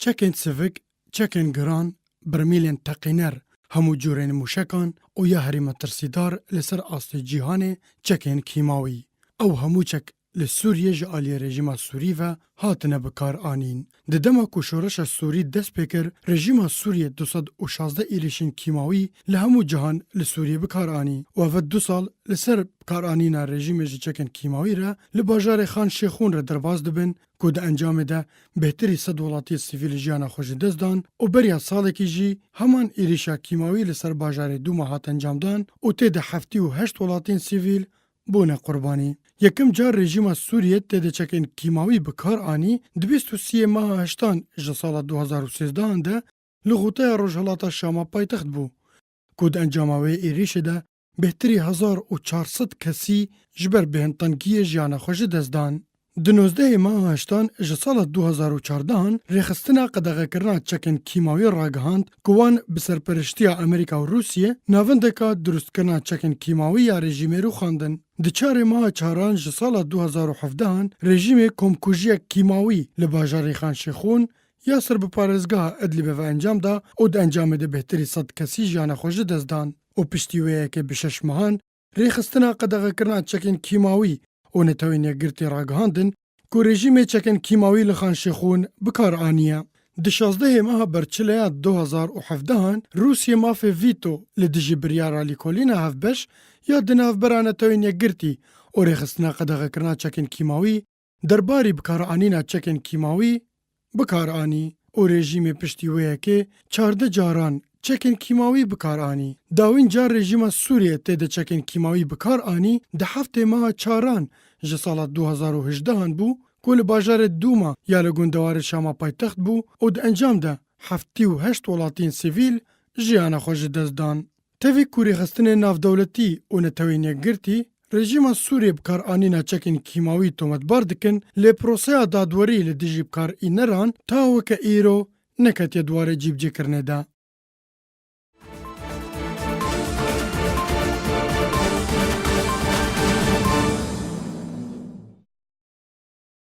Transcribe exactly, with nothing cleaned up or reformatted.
Çekên sivik, çekên giran, bermîlên teqîner, hemû cûrên mûşekan û ya herî metirsîdar li ser astê cîhanê çekên kîmawî. Ew hemû çek li Sûriyê ji aliyê rejîma Sûrî ve hatine bikaranîn. Di dema ku şoreşa Sûrî dest pê kir, rejîma Sûriyê du sed û şazdeh êrîşên kîmawî li hemû cihan li Sûriyê bikar anî û ev du sal li ser bikaranîna rejîmê ji çekên kîmawî re li bajarê Xan Şêxûn re derbas dibin, ku di encamê de bêhtirî sed welatiyê sivîl jiyana xwe ji dest dan û beriya salekî jî heman êrîşa kîmawî li ser bajarê Dûma hat encamdan û tê de heftê û heşt welatiyên sivîl bûne qurbanî. Yekem car rejîma Sûriyê tê de çekên kîmawî bi kar anî, di bîst û siyê meha heştan ji sala du hazar û sêzdehan de li xûteya rojhilata Şama paytext bû, ku di encama wê êrîşê de bêhtirî hezar û çar sed kesî ji ber bêhntengiyê jiyana xwe ji dest dan. Di nozdehê meha heştan ji sala du hazar û çardehan rêxistina qedexekirina çekên kîmawî ragihand ku wan bi serperiştiya Amerîka û Rûsiyê navendeka dirustkirina çekên kîmawî ya rejîmê rûxandin. Di çarê meha çaran ji sala du hazar û hevdehan rejîmê komkujiyek kîmawî li bajarê Xan Şêxûn ya ser bi parêzgeha Idlibê ve encam da û di encamê de bêhtirî sed kesî jiyana xwe ji dest dan û piştî wê yekê bi şeş mehan rêxistina qedexekirina çekên kîmawî û Netewên Yekgirtî ragihandin ku rejîmê çekên kîmawî li Xan Şêxûn bi kar aniye. Di şazdehê meha Berçileya du hazar û hevdehan Rûsiyê mafê vîto li dijî biryara lîkolîna hevbeş ya di navbera Netewên Yekgirtî û rêxistina qedexekirina çekên kîmawî derbarî bikaranîna çekên kîmawî bi kar anî û rejîmê piştî wê yekê çardeh caran çekên kîmawî bi kar anî. Dawîn car rejîma Sûriyê tê de çekên kîmawî bi kar anî di heftê meha çaran ji sala du hazar û hejdehan bû ku li bajarê Dûma ya li gundewarê Şama paytext bû û di encam de heftê û heşt welatiyên sivîl jiyana xwe ji dest dan. Tevî ku rêxistinên navdewletî û Netewên Yekgirtî rejîma Sûriyê bi kar anîna çekên kîmawî tometbar dikin, lê proseya dadwerî li dijî bikar îneran ta weke îro neketiye di warê cîbicêkirinê de.